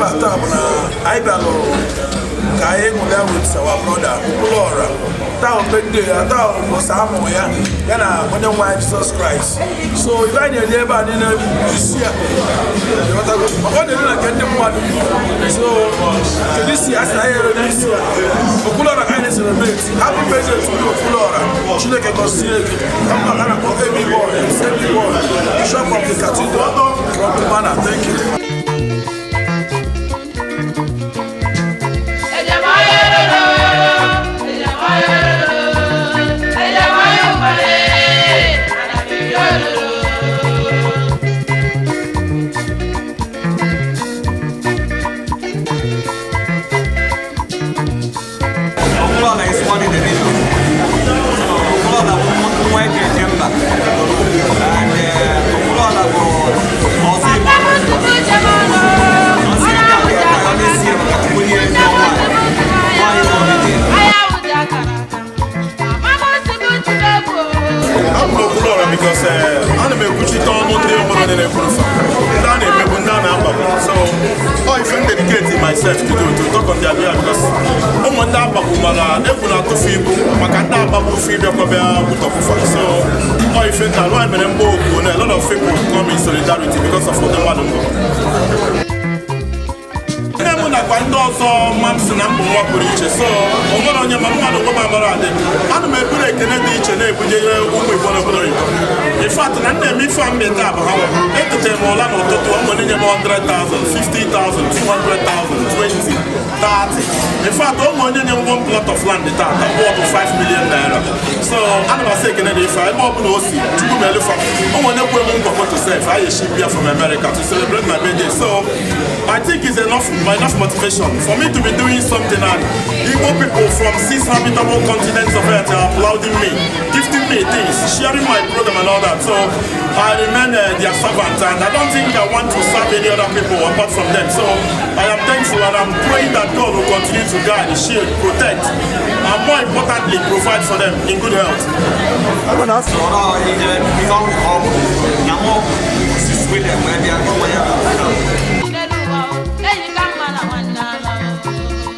a taa bụ na anyị bịalụ ka anyị ṅụlịa with our brother Okwuluọra. Taa bụ birthday ya, taa bụ ụbọchị amụrụ ya, ya na onye nwe anyị Jizọs Kraịst. So ife anyị na-eri ebe a niile bụ isi ya. Ịghọtago? Maka ọ na-eri na nke ndị mmadụ. So kedu isi a sị na anyị ere n'isi ya? Okwuluọra ka anyị na-celebrate. Happy birthday to you, Okwuluọra. Chineke gọzie gị. Ka m a na-akpọ AB Boy, AB Boy, Bishop of the Cathedral from Cubana. Thank you. Okwuluọra is one in a million. So Okwuluọra bụ nwa eji eje mba. And Okwuluọra bụ ọzọ Igbo. Ọzọ Igbo ka ọ na-esi ya maka Chukwu nye ezi nwaanyị. Nwaanyị bụ ọdịdị. Abụ m Okwuluọra because ana m ekwuchite ọnụ ndị obodo na-ekwuru fa, ndị a na-emegbu, ndị a na-akpagbu. So ọ ife m dedicate myself to do, to talk on their behalf, because ụmụ ndị akpagbu mana egwu na-atụfu ibu maka ndị akpagbu ofe ịbịakwa bịa gbutọpụfa. So ọ ife nna alụ anyị mere mgba okwu na a lot of people come in solidarity because of ụdị mmadụ mbụ. Nne m nakwa ndị ọzọ ma m si na mbụ nwa pụrụ iche. So o nwere onye ma mmadụ nwe m amara adị. Ana m eburu ekene dị iche na-ebujere ụmụ Igbo n'obodo oyibo. In fact, na nna eme ife a mbe taa bụ ha nwe etetere m ụla n'ụtụtụ, o nwere nye m 100,000, 50,000, 200,000, 20, 30. In fact, o nwere onye nye m one plot of land tata worth ₦5 million. So ana m asị ekene dị ife a, ebe ọ bụla o si, Chukwu m elufa. O nwere onye kwe m nkwa moto sef anyị ship ya from America to celebrate my birthday. So I think it's enough motivation for me to be doing something, and Igbo people from six habitable continents of earth are applauding me, gifting me things, sharing my program and all that. So I remain their servant, and I don't think I want to serve any other people apart from them. So I am thankful, and I'm praying that God will continue to guide, shield, protect, and more importantly, provide for them in good health. Sọ̀rọ̀ ihe ihe ọṅụ ka ọ bụ na mụ si Sweden wee bịa onwe ya.